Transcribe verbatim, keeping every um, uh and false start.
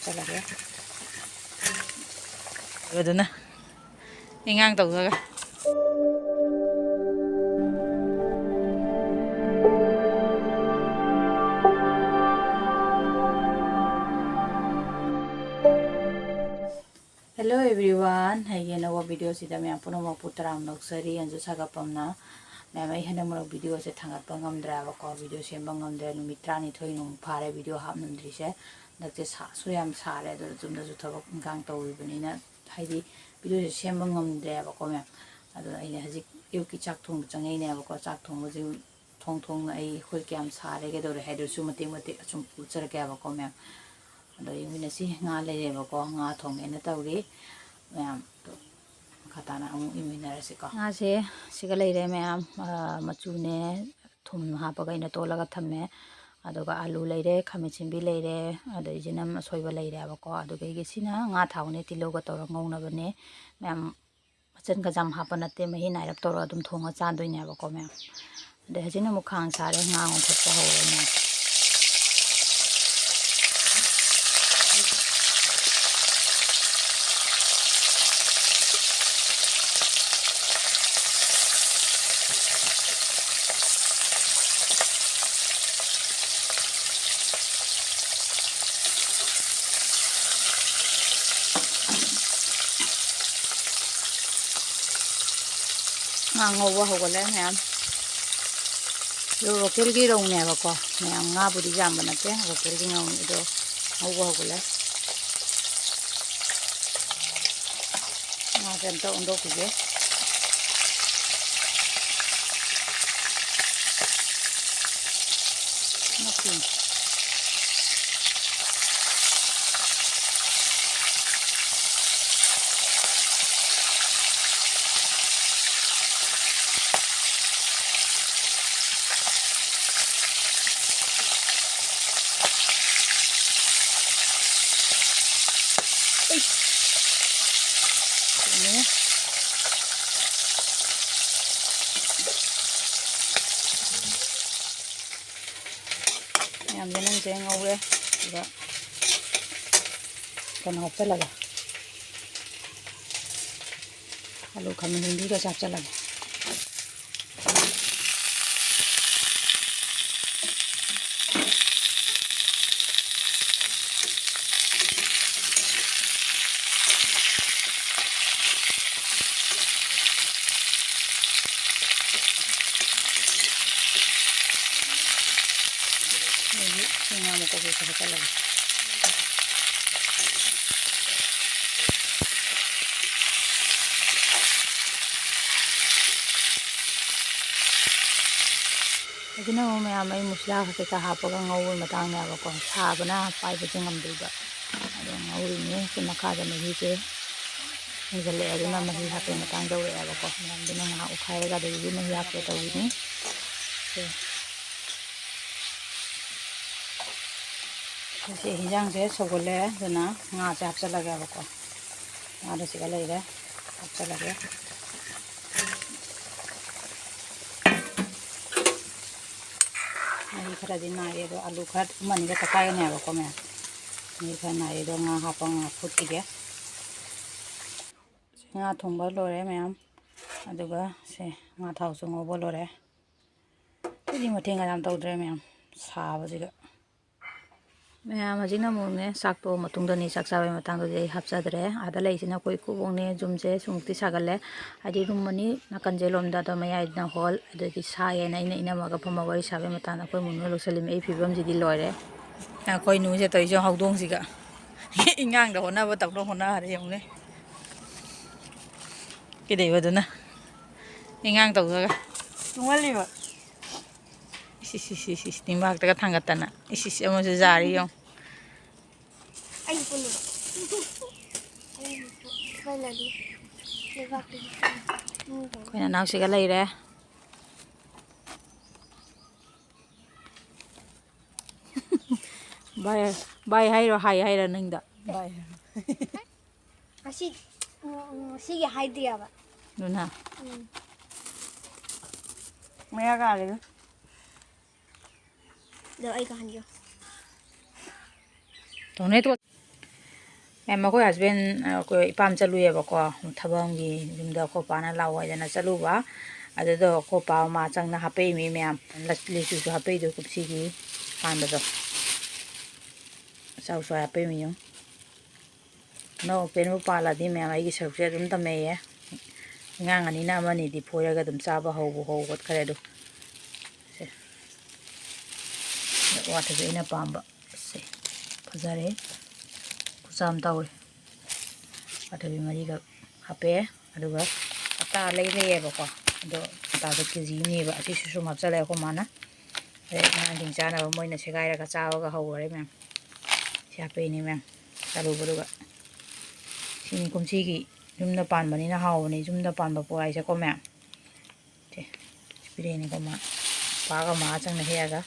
ꯇꯧꯔꯒꯦ꯫ ꯑꯗꯨꯅ ꯏꯟꯉꯥꯡ ꯇꯧꯖꯒ꯫ Hello everyone, ꯑꯩꯒꯤ ꯑꯅꯧꯕ video ꯁꯤꯗ ꯃꯌꯥꯝ ꯄꯨꯝꯅꯃꯛꯄꯨ ꯇꯔꯥꯝꯅ ꯑꯣꯛꯆꯔꯤ꯫ ꯑꯟꯖꯨ ꯁꯥꯒꯠꯄꯝꯅ꯫ ꯃꯌꯥꯝ, ꯑꯩ ꯍꯟꯗꯛ ꯃꯔꯛ video ꯁꯦ ꯊꯥꯡꯒꯠꯄ ꯉꯝꯗ꯭ꯔꯦꯕꯀꯣ, video ꯁꯦꯝꯕ ꯉꯝꯗ꯭ꯔꯦ꯫ ꯅꯨꯃꯤꯠ ꯇꯔꯥꯅꯤꯊꯣꯏ ꯃꯨꯛ ꯐꯥꯔꯦ video ꯍꯥꯞꯂꯝꯗ꯭ꯔꯤꯁꯦ꯫ ꯍꯟꯗꯛꯁꯦ ꯁꯥꯁꯨ ꯌꯥꯝ ꯁꯥꯔꯦ, ꯑꯗꯨꯅ ꯆꯨꯝꯅꯁꯨ ꯊꯕꯛ ꯏꯟꯈꯥꯡ ꯇꯧꯔꯤꯕꯅꯤꯅ, ꯍꯥꯏꯗꯤ video ꯁꯦ ꯁꯦꯝꯕ ꯉꯝꯗ꯭ꯔꯦꯕꯀꯣ ꯃꯌꯥꯝ꯫ ꯑꯗꯣ ꯑꯩꯅ ꯍꯧꯖꯤꯛ ꯑꯌꯨꯛꯀꯤ ꯆꯥꯛ ꯊꯣꯡꯕ ꯆꯪꯉꯛꯏꯅꯦꯕꯀꯣ꯫ ꯆꯥꯛ ꯊꯣꯡꯕꯁꯤ ꯊꯣꯡ ꯊꯣꯡꯅ ꯑꯩ ꯑꯩꯈꯣꯏ ꯀꯌꯥꯝ ꯁꯥꯔꯦ ꯀꯩꯗꯧꯔꯦ ꯍꯥꯏꯗꯨꯁꯨ ꯃꯇꯦꯛ ꯃꯇꯦꯛ ꯑꯁꯨꯝ ꯎꯠꯆꯔꯛꯀꯦꯕꯀꯣ ꯃꯌꯥꯝ꯫ ꯑꯗꯣ ꯌꯦꯡꯃꯤꯟꯅꯁꯤ꯫ ꯉꯥ ꯂꯩꯔꯦꯕꯀꯣ, ꯉꯥ ꯊꯣꯡꯒꯦꯅ ꯇꯧꯔꯤ ꯃꯌꯥꯝ꯫ ꯑꯗꯣ ꯃꯈꯥ ꯇꯥꯅ ꯑꯃꯨꯛ ꯌꯦꯡꯃꯤꯟꯅꯔꯁꯤꯀꯣ꯫ ꯉꯥꯁꯦ ꯁꯤꯒ ꯂꯩꯔꯦ ꯃꯌꯥꯝ꯫ ꯑ, ꯃꯆꯨꯅꯦ, ꯊꯨꯝ ꯍꯥꯞꯄꯒ ꯑꯩꯅ ꯇꯣꯠꯂꯒ ꯊꯝꯃꯦ꯫ ꯑꯗꯨꯒ ꯑꯂꯨ ꯂꯩꯔꯦ, ꯈꯥꯃꯦꯟ ꯑꯁꯤꯟꯕꯤ ꯂꯩꯔꯦ, ꯑꯗꯩ ꯖꯤꯅꯝ ꯑꯁꯣꯏꯕ ꯂꯩꯔꯦꯕꯀꯣ꯫ ꯑꯗꯨꯗꯒꯤ ꯁꯤꯅ ꯉꯥ ꯊꯥꯎꯅꯦ, ꯇꯤꯜꯍꯧꯒ ꯇꯧꯔꯒ ꯉꯧꯅꯕꯅꯦ ꯃꯌꯥꯝ꯫ ꯃꯆꯟ ꯈꯖꯥꯝ ꯍꯥꯞꯄ ꯅꯠꯇꯦ, ꯃꯍꯤ ꯅꯥꯏꯔꯞ ꯇꯧꯔꯒ ꯑꯗꯨꯝ ꯊꯣꯡꯉ ꯆꯥꯗꯣꯏꯅꯦꯕꯀꯣ ꯃꯌꯥꯝ꯫ ꯑꯗꯩ ꯍꯧꯖꯤꯛꯅ ꯑꯃꯨꯛ ꯈꯥꯡ ꯁꯥꯔꯦ, ꯉꯥ ꯉꯧꯈꯠꯄ ꯍꯧꯔꯦ ꯃꯌꯥꯝ꯫ ꯉꯥ ꯉꯧꯕ ꯍꯧꯒꯠꯂꯦ ꯃꯌꯥꯝ꯫ ꯑꯗꯣ local ꯒꯤ ꯔꯧꯅꯦꯕꯀꯣ ꯃꯌꯥꯝ, ꯉꯥꯕꯨꯗꯤ ꯌꯥꯝꯕ ꯅꯠꯇꯦ, local ꯒꯤ ꯉꯧꯅꯤ꯫ ꯑꯗꯣ ꯉꯧꯕ ꯍꯧꯒꯠꯂꯦ꯫ ꯉꯥꯁꯦ ꯑꯝꯇ ꯑꯣꯟꯊꯣꯛꯈꯤꯒꯦ꯫ ꯃꯆꯨ꯫ ꯎꯏ꯫ ꯊꯣꯡꯉꯦ꯫ ꯃꯌꯥꯝꯁꯦ ꯅꯪꯁꯦ ꯉꯧꯔꯦ꯫ ꯑꯗꯨꯒ ꯀꯩꯅꯣ ꯍꯥꯞꯆꯜꯂꯒꯦ, ꯑꯂꯨ ꯈꯥꯃꯦꯟ ꯍꯤꯡꯕꯤꯒꯁꯦ ꯍꯥꯞꯆꯜꯂꯒꯦ꯫ ꯑꯗꯒꯤ ꯁꯤ ꯉꯥ ꯃꯀꯨꯞꯁꯦ ꯍꯥꯞꯆꯜꯂꯒꯦ꯫ ꯍꯧꯖꯤꯛꯅ ꯑꯃꯨꯛ ꯃꯌꯥꯝ ꯑꯩ ꯃꯁꯂꯥ ꯀꯩꯀꯥ ꯍꯥꯞꯄꯒ ꯉꯧꯕꯒꯤ ꯃꯇꯥꯡꯅꯦꯕꯀꯣ, ꯁꯥꯕꯅ ꯄꯥꯏꯕꯁꯦ ꯉꯝꯗ꯭ꯔꯤꯕ꯫ ꯑꯗꯣ ꯉꯧꯔꯤꯅꯦ꯫ ꯁꯤ ꯃꯈꯥꯗ ꯃꯍꯤꯁꯦ ꯃꯨꯟꯖꯜꯂꯛꯑꯦ, ꯑꯗꯨꯅ ꯃꯍꯤ ꯍꯥꯞꯄꯩ ꯃꯇꯥꯡ ꯌꯧꯔꯛꯑꯦꯕꯀꯣ꯫ ꯃꯌꯥꯝꯗꯨꯅ ꯉꯥꯏꯍꯥꯛ ꯑꯣꯠꯈꯥꯏꯔꯒ ꯑꯗꯒꯤꯗꯤ ꯃꯍꯤ ꯍꯥꯞꯀꯦ ꯇꯧꯔꯤꯅꯤ꯫ ꯁꯦ꯫ ꯁꯤ ꯍꯤꯟꯖꯥꯡꯁꯦ ꯁꯧꯒꯠꯂꯦ, ꯑꯗꯨꯅ ꯉꯥꯁꯦ ꯍꯥꯞꯆꯜꯂꯒꯦꯕꯀꯣ꯫ ꯉꯥꯗꯣ ꯁꯤꯒ ꯂꯩꯔꯦ, ꯍꯥꯞꯆꯜꯂꯒꯦ꯫ ꯃꯍꯤ ꯈꯔꯗꯤ ꯅꯥꯏꯌꯦ, ꯑꯗꯣ ꯑꯂꯨ ꯈꯔ ꯑꯃꯅꯤꯒ ꯇꯛꯈꯥꯏꯒꯅꯦꯕꯀꯣ ꯃꯌꯥꯝ꯫ ꯃꯍꯤ ꯈꯔ ꯅꯥꯏꯌꯦ, ꯑꯗꯣ ꯉꯥ ꯍꯥꯞꯄ, ꯉꯥ ꯐꯨꯠꯈꯤꯒꯦ꯫ ꯉꯥ ꯊꯣꯡꯕ ꯂꯣꯏꯔꯦ ꯃꯌꯥꯝ, ꯑꯗꯨꯒ ꯁꯦ ꯉꯥ ꯊꯥꯎꯁꯨ ꯉꯧꯕ ꯂꯣꯏꯔꯦ꯫ ꯑꯩꯗꯤ ꯃꯊꯦꯜꯒ ꯌꯥꯝ ꯇꯧꯗ꯭ꯔꯦ ꯃꯌꯥꯝ, ꯁꯥꯕꯁꯤꯒ꯫ ꯃꯌꯥꯝ ꯍꯧꯖꯤꯛꯅ ꯑꯃꯨꯛꯅꯦ ꯆꯥꯛ ꯇꯣꯛꯑ ꯃꯇꯨꯡꯗꯅꯤ, ꯆꯥꯛ ꯆꯥꯕꯩ ꯃꯇꯥꯡꯗꯨꯗꯤ ꯑꯩ ꯍꯥꯞꯆꯗ꯭ꯔꯦ꯫ ꯑꯥꯗ ꯂꯩꯔꯤꯁꯤꯅ ꯑꯩꯈꯣꯏ ꯏꯀꯨꯕꯣꯛꯅꯦ꯫ ꯌꯨꯝꯁꯦ ꯁꯨꯃꯨꯛꯇꯤ ꯁꯥꯒꯠꯂꯦ, ꯍꯥꯏꯗꯤ ꯔꯨꯝ ꯑꯅꯤ ꯅꯥꯀꯟꯁꯦ ꯂꯣꯝꯗ, ꯑꯗꯣ ꯃꯌꯥꯏꯗꯅ ꯍꯣꯜ, ꯑꯗꯨꯗꯤ ꯁꯥꯏꯌꯦꯅ ꯑꯩꯅ ꯏꯅꯝꯃꯒ ꯐꯝꯃ ꯋꯥꯔꯤ ꯁꯥꯕꯩ ꯃꯇꯥꯡꯗ ꯑꯩꯈꯣꯏ ꯃꯨꯛꯅ ꯂꯣꯏꯁꯜꯂꯤꯃꯤ꯫ ꯑꯩ ꯐꯤꯕꯝꯁꯤꯗꯤ ꯂꯣꯏꯔꯦ꯫ ꯑꯩꯈꯣꯏ ꯅꯨꯁꯦ ꯇꯧꯔꯤꯁꯦ ꯍꯧꯗꯣꯡꯁꯤꯒ꯫ ꯏꯉꯥꯡꯗ ꯍꯣꯠꯅꯕ ꯇꯧꯅ ꯍꯣꯠꯅꯔꯦ ꯌꯦꯡꯉꯨꯅꯦ꯫ ꯀꯩꯗꯧꯕꯗꯨꯅ ꯏꯉꯥꯡ ꯇꯧꯗ꯭ꯔꯒ ꯇꯨꯡꯍꯜꯂꯤꯕ꯫ ꯏꯁ, ꯏꯁ, ꯏꯁ, ꯏꯁ, ꯏꯁ, ꯇꯤꯡꯕꯥꯛꯇꯒ ꯊꯥꯡꯒꯠꯇꯅ꯫ ꯏꯁ, ꯏꯁ, ꯑꯃꯁꯨ ꯖꯥꯔꯤ ꯌꯦꯡꯉꯨ꯫ ꯑꯩ ꯄꯨꯜꯂꯨꯕ꯫ ꯑꯩ ꯄꯨꯜꯂꯗꯤ ꯂꯩꯕꯥꯛꯇꯨꯗꯤ ꯄꯨꯜꯂꯨ꯫ ꯑꯩꯈꯣꯏ ꯅꯅꯥꯎꯁꯤꯒ ꯂꯩꯔꯦ꯫ ꯚꯥꯏ, ꯚꯥꯏ ꯍꯥꯏꯔꯣ, ꯍꯥꯏ ꯍꯥꯏꯔꯣ ꯅꯪꯗ? ꯚꯥꯏ ꯍꯥꯏꯔꯣ꯫ ꯉꯁꯤ, ꯎꯝ, ꯎꯝ, ꯉꯁꯤꯒꯤ ꯍꯥꯏꯗ꯭ꯔꯤꯑꯕ꯫ ꯂꯨꯅꯥ꯫ ꯎꯝ꯫ ꯃꯌꯥ ꯀꯥꯒꯦꯗ꯫ ꯑꯗꯣ ꯑꯩ ꯀꯥꯍꯟꯒꯦ꯫ ꯇꯧꯅꯦ ꯇꯣ-, ꯃꯦꯝ, ꯑꯩꯈꯣꯏ ꯍꯁꯕꯦꯟ, ꯑꯩꯈꯣꯏ ꯏꯄꯥꯝ ꯆꯠꯂꯨꯏꯌꯦꯕꯀꯣ, ꯊꯕꯛ ꯑꯃꯒꯤ꯫ ꯌꯨꯝꯗ ꯑꯩꯈꯣꯏ ꯄꯥꯅ ꯂꯥꯛꯑꯣ ꯍꯥꯏꯗꯅ ꯆꯠꯂꯨꯕ꯫ ꯑꯗꯨꯗꯣ ꯑꯩꯈꯣꯏ ꯄꯥ ꯃꯥ ꯆꯪꯅ ꯍꯥꯞꯄꯛꯏꯃꯤ ꯃꯌꯥꯝ꯫ ꯂꯤꯆꯨꯁꯨ ꯍꯥꯞꯄꯛꯏꯗꯣ ꯀꯨꯝꯁꯤꯒꯤ ꯄꯥꯟꯕꯗꯣ꯫ ꯑꯆꯧ ꯑꯆꯧ ꯍꯥꯞꯄꯛꯏꯃꯤ ꯌꯦꯡꯉꯨ꯫ ꯑꯅꯧ ꯑꯄꯦꯟꯕ ꯄꯥꯜꯂꯗꯤ ꯃꯌꯥꯝ ꯑꯩꯒꯤ ꯁꯔꯨꯛꯁꯦ ꯑꯗꯨꯝ ꯇꯝꯃꯛꯑꯦ꯫ ꯑꯉꯥꯡ ꯑꯅꯤꯅ ꯑꯃꯅꯤꯗꯤ ꯐꯣꯏꯔꯒ ꯑꯗꯨꯝ ꯆꯥꯕ ꯍꯧꯕ ꯍꯧꯒꯠꯈ꯭ꯔꯦ ꯑꯗꯨ꯫ ꯁꯦ꯫ ꯋꯥꯊꯕꯤ ꯑꯩꯅ ꯄꯥꯝꯕ꯫ ꯁꯦ꯫ ꯐꯖꯔꯦ꯫ ꯈꯨꯆꯥ ꯑꯃ ꯇꯧꯔꯦ꯫ ꯋꯥꯊꯕꯤ ꯃꯔꯤꯈꯛ ꯍꯥꯞꯄꯦ꯫ ꯑꯗꯨꯒ ꯑꯇꯥ ꯂꯩ ꯂꯩꯌꯦꯕꯀꯣ꯫ ꯑꯗꯣ ꯑꯇꯥꯗꯣ ꯀꯦ ꯖꯤ ꯑꯃꯅꯦꯕ꯫ ꯑꯁꯤꯁꯨ ꯁꯨꯝ ꯍꯥꯞꯆꯜꯂꯦ ꯑꯩꯈꯣꯏ ꯃꯥꯅ꯫ ꯑꯗꯩ ꯑꯉꯥꯡꯁꯤꯡ ꯆꯥꯅꯕ ꯃꯣꯏꯅ ꯁꯦꯒꯥꯏꯔꯒ ꯆꯥꯕꯒ ꯍꯧꯈꯔꯦ ꯃꯌꯥꯝ꯫ ꯁꯤ ꯍꯥꯞꯄꯛꯏꯅꯦ ꯃꯌꯥꯝ꯫ ꯆꯥꯔꯨꯕꯗꯨꯒ꯫ ꯁꯤꯅꯤ ꯀꯨꯝꯁꯤꯒꯤ ꯌꯨꯝꯗ ꯄꯥꯟꯕꯅꯤꯅ ꯍꯥꯎꯕꯅꯤ꯫ ꯌꯨꯝꯗ ꯄꯥꯟꯕ ꯄꯣꯠ ꯍꯥꯏꯁꯦꯀꯣ ꯃꯌꯥꯝ꯫ ꯁꯦ꯫ ꯁꯤ ꯄꯤꯔꯛꯏꯅꯤꯀꯣ ꯃꯥ꯫ ꯄꯥꯒ ꯃꯥ ꯆꯪꯅ ꯍꯦꯛꯑꯒ꯫